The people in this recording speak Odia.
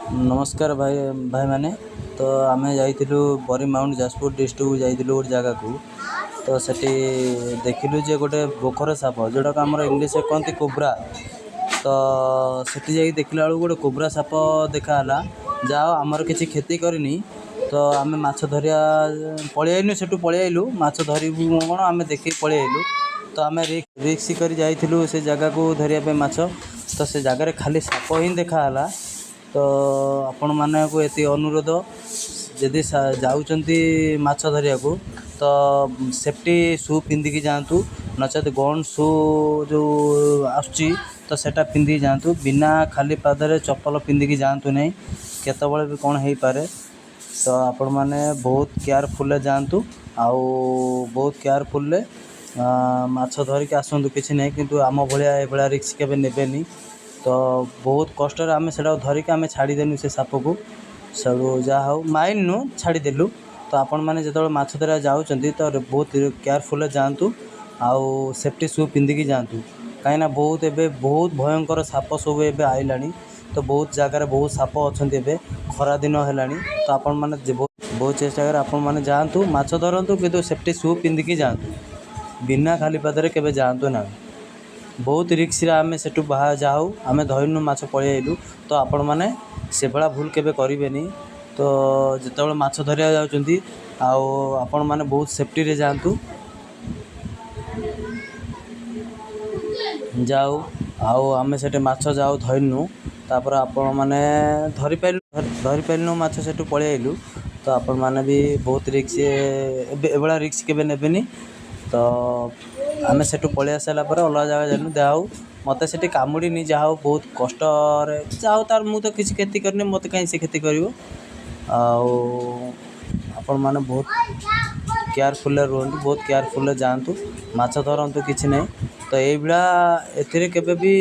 ନମସ୍କାର ଭାଇ, ଭାଇମାନେ। ତ ଆମେ ଯାଇଥିଲୁ ବରି ମାଉଣ୍ଟ, ଯାଜପୁର ଡିଷ୍ଟ୍ରିକ୍ଟକୁ ଯାଇଥିଲୁ ଗୋଟେ ଜାଗାକୁ। ତ ସେଠି ଦେଖିଲୁ ଯେ ଗୋଟେ ଗୋଖର ସାପ, ଯେଉଁଟାକୁ ଆମର ଇଂଲିଶରେ କହନ୍ତି କୋବ୍ରା। ତ ସେଠି ଯାଇକି ଦେଖିଲା ବେଳକୁ ଗୋଟେ କୋବ୍ରା ସାପ ଦେଖାହେଲା। ଯାହା ଆମର କିଛି କ୍ଷତି କରିନି। ତ ଆମେ ମାଛ ଧରିବା ପଳେଇ ଆଇଲୁ, ସେଠୁ ପଳେଇ ଆଇଲୁ। ମାଛ ଧରିବୁ କ'ଣ, ଆମେ ଦେଖିକି ପଳେଇ ଆଇଲୁ। ତ ଆମେ ରିସ୍କ କରି ଯାଇଥିଲୁ ସେ ଜାଗାକୁ ଧରିବା ପାଇଁ ମାଛ। ତ ସେ ଜାଗାରେ ଖାଲି ସାପ ହିଁ ଦେଖାହେଲା। ତ ଆପଣମାନଙ୍କୁ ଏତିକି ଅନୁରୋଧ, ଯଦି ଯାଉଛନ୍ତି ମାଛ ଧରିବାକୁ ତ ସେଫ୍ଟି ସୁ ପିନ୍ଧିକି ଯାଆନ୍ତୁ, ନଚେତ୍ ଗନ୍ ସୁ ଯେଉଁ ଆସୁଛି ତ ସେଇଟା ପିନ୍ଧିକି ଯାଆନ୍ତୁ। ବିନା ଖାଲି ପାଦରେ ଚପଲ ପିନ୍ଧିକି ଯାଆନ୍ତୁ ନାହିଁ, କେତେବେଳେ ବି କ'ଣ ହେଇପାରେ। ତ ଆପଣମାନେ ବହୁତ କେୟାରଫୁଲରେ ଯାଆନ୍ତୁ ଆଉ ବହୁତ କେୟାରଫୁଲରେ ମାଛ ଧରିକି ଆସନ୍ତୁ, କିଛି ନାହିଁ। କିନ୍ତୁ ଆମ ଭଳିଆ ଏଭଳିଆ ରିସ୍କ କେବେ ନେବେନି। ତ ବହୁତ କଷ୍ଟରେ ଆମେ ସେଇଟାକୁ ଧରିକି ଆମେ ଛାଡ଼ିଦେଲୁ ସେ ସାପକୁ। ସେଠୁ ଯାହା ହଉ ମାରିନୁ, ଛାଡ଼ିଦେଲୁ। ତ ଆପଣମାନେ ଯେତେବେଳେ ମାଛ ଧରିବାକୁ ଯାଉଛନ୍ତି ତ ବହୁତ କେୟାରଫୁଲରେ ଯାଆନ୍ତୁ ଆଉ ସେଫ୍ଟି ସୁ ପିନ୍ଧିକି ଯାଆନ୍ତୁ, କାହିଁକିନା ବହୁତ ଏବେ ବହୁତ ଭୟଙ୍କର ସାପ ସବୁ ଏବେ ଆଇଲାଣି। ତ ବହୁତ ଜାଗାରେ ବହୁତ ସାପ ଅଛନ୍ତି। ଏବେ ଖରାଦିନ ହେଲାଣି। ତ ଆପଣମାନେ ବହୁତ ଚେଷ୍ଟା କରି ଆପଣମାନେ ଯାଆନ୍ତୁ, ମାଛ ଧରନ୍ତୁ, କିନ୍ତୁ ସେଫ୍ଟି ସୁ ପିନ୍ଧିକି ଯାଆନ୍ତୁ। ବିନା ଖାଲି ପାଦରେ କେବେ ଯାଆନ୍ତୁ ନାହିଁ। ବହୁତ ରିସ୍କରେ ଆମେ ସେଠୁ ଯାଉ, ଆମେ ଧରିନୁ ମାଛ, ପଳେଇ ଆଇଲୁ। ତ ଆପଣମାନେ ସେଭଳିଆ ଭୁଲ କେବେ କରିବେନି। ତ ଯେତେବେଳେ ମାଛ ଧରିବାକୁ ଯାଉଛନ୍ତି ଆଉ ଆପଣମାନେ ବହୁତ ସେଫ୍ଟିରେ ଯାଆନ୍ତୁ। ଯାଉ ଆଉ ଆମେ ସେଠି ମାଛ ଯାଉ ଧରିନୁ। ତାପରେ ଆପଣମାନେ ଧରିପାରିଲୁ, ଧରିପାରିଲୁନୁ ମାଛ, ସେଠୁ ପଳେଇ ଆଇଲୁ। ତ ଆପଣମାନେ ବି ବହୁତ ରିସ୍କ, ଏବେ ଏଭଳିଆ ରିସ୍କ କେବେ ନେବେନି। ତ ଆମେ ସେଠୁ ପଳେଇ ଆସିଲା ପରେ ଅଲଗା ଜାଗା ଯାଇନୁ। ଯାହା ହଉ ମୋତେ ସେଠି କାମୁଡ଼ିନି, ଯାହା ହଉ ବହୁତ କଷ୍ଟରେ। ଯାହା ହଉ ତାର ମୁଁ ତ କିଛି କ୍ଷତି କରିନି, ମୋତେ କାହିଁ ସେ କ୍ଷତି କରିବ? ଆଉ ଆପଣମାନେ ବହୁତ କେୟାରଫୁଲରେ ରୁହନ୍ତୁ, ବହୁତ କେୟାରଫୁଲରେ ଯାଆନ୍ତୁ, ମାଛ ଧରନ୍ତୁ, କିଛି ନାହିଁ। ତ ଏଇଭଳିଆ ଏଥିରେ କେବେ ବି